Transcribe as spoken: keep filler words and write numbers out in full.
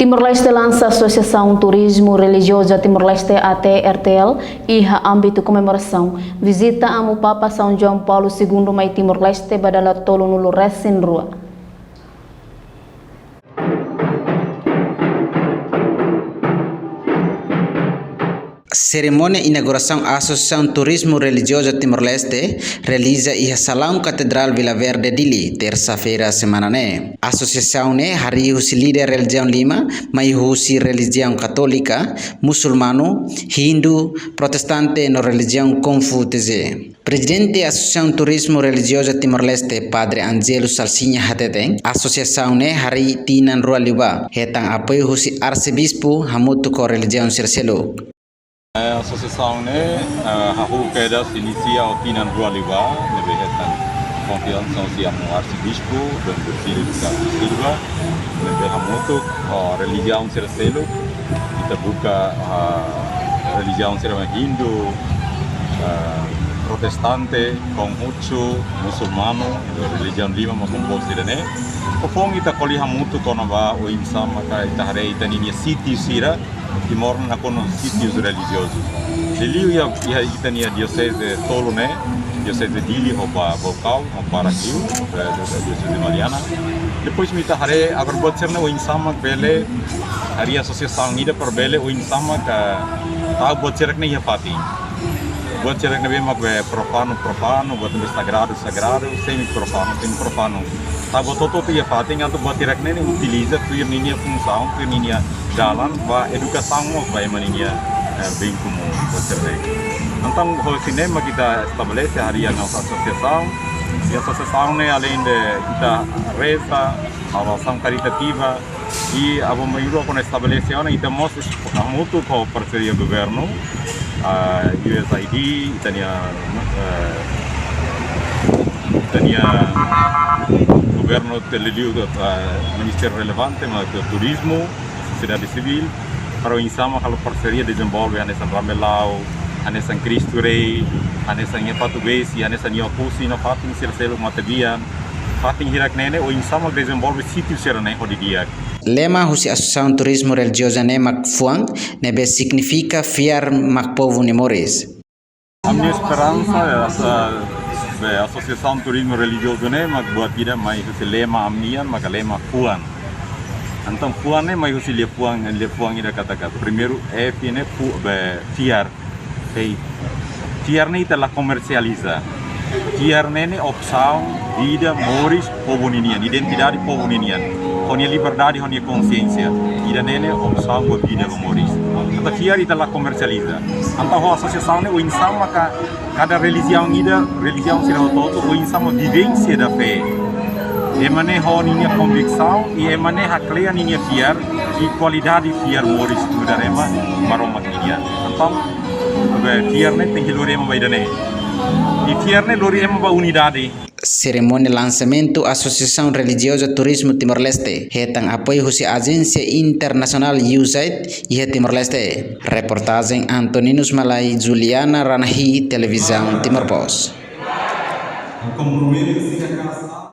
Timor-Leste lansa Asosiasaun Turizmu Relijioza Timor-Leste, A T R T L, iha ámbitu komemorasaun vizita Amu Papa São João Paulo Segundo mai Timor-Leste ba dala tolunulu resin rua. Serimónia inaugurasaun Asosiasaun Turizmu Relijioza Timor-Leste realiza iha Salaun Katedrál Vila Verde, Dili, tersa-feira semana ne'e. Asosiasaun ne'e harii husi líder relijiaun lima, mai husi relijiaun Katólika, Musulmanu, Hindu, Protestante no relijiaun Konfusianu. Prezidente Asosiasaun Turizmu Relijioza Timor-Leste, Padre Angelo Salsinha hateten, asosiasaun ne'e harii tinan rua liubá, hetan apoiu husi arsebispu hamutuk ho relijiaun sira seluk. Eh, asosiasaun ne'e, eh, hahú kedas inisia ho tinan rua liubá, ne'ebé hetan konfiansa husi Amu Arsebispu Dom Virgílio de Carlos Silva, ne'ebé hamutuk ho relijiaun sira seluk, ita buka, ah, relijiaun sira mai Hindu, ah, Protestante, Konfusianu, Musulmanu, relijiaun lima mak kompostu ida-ne'e. Ho foun ita ko'alia hamutuk kona-ba oinsá maka ita haree ita-ninia sítiu sira, Timor nakonu sítius relijiozus. Liuliu iha, iha ita-nia dioseze tolu ne'e, dioseze Dili ho Ba-, Baucau, ho Paraguaio, eh, dioseze Mariana. Depois mak ita haree agora buat sira-ne'e oinsá mak bele, harii asosiasaun ida para bele oinsá mak tau buat sira-ne'e iha fatin. Buat sira-ne'ebé mak be profanu, profanu, buat ne'ebé sagradu, sagradu, semi-profanu, semi-profanu. Tau buat hotu-hotu iha fatin, atu buat sira-ne'e utiliza tuir ninia funsaun, tuir ninia dalan, ba edukasaun mós ba ema ninia, eh, bein komún, buat sira-ne'e. Entaun, husi ne'e mak ita estabelese harii ami-nia asosiasaun. I asosiasaun ne'e, aleinde ita reza, halo asaun karitativa, i aban-bainrua kuandu estabelese ona, ita mós hamutuk ho parseria governu, ah, U S A I D, ita-nia, eh, ita-nia governu, liuliu, eh, ministériu relevante, mak turizmu, sosiedade sivíl, para oinsá mak halo parseria dezenvolve hanesan Ramelau, hanesan Cristo Rei, hanesan iha Fatubesi, hanesan iha Oekusi, no fatin sira seluk matebian, fatin hirak-ne'e ne'e, oinsá mak dezenvolve sítiu sira-ne'e ho di'ak. Lema husi Asosiasaun Turizmu Relijioza ne'e mak Fuan, ne'ebé signifika fiar mak povu nia moris. Ami-nia esperansa, eh, asa-, be, Asosiasaun Turizmu Relijiozu ne'e mak buat ida mai husi lema ami-nian, maka lema Fuan. Entaun Fuan ne'e mai husi liafuan, liafuan ida katak primeiru F ne'e fu-, be, fiar. Ei, fiar ne'e ita la komersializa. Fiar ne'e ne'e opsaun vida, moris, povu ninian, identidade povu ninian. Ho nia liberdade, ho nia konsiénsia. Ida-ne'e ne'e opsaun ba vida, ba moris. Entaun fiar ita la komersializa. Entaun ho asosiasaun ne'e oinsá maka kada relijiaun ida, relijiaun sira hotu-hotu, oinsá mak vivência da fé. Ema ne'e ho ninia konviksaun, i ema ne'e haklean ninia fiar, i kualidade fiar moris nu'udar ema Maromak nian. Entaun, be, fiar ne'e tenke lori ema ba ida-ne'e. I fiar ne'e lori ema ba unidade. Serimónia lansamentu Asosiasaun Relijioza Turizmu Timor-Leste, hetan apoiu husi ajénsia internasionál U S A I D iha Timor-Leste. Reportajen Antoninus Malai, Juliana Ranahi, Televizaun Timor Post.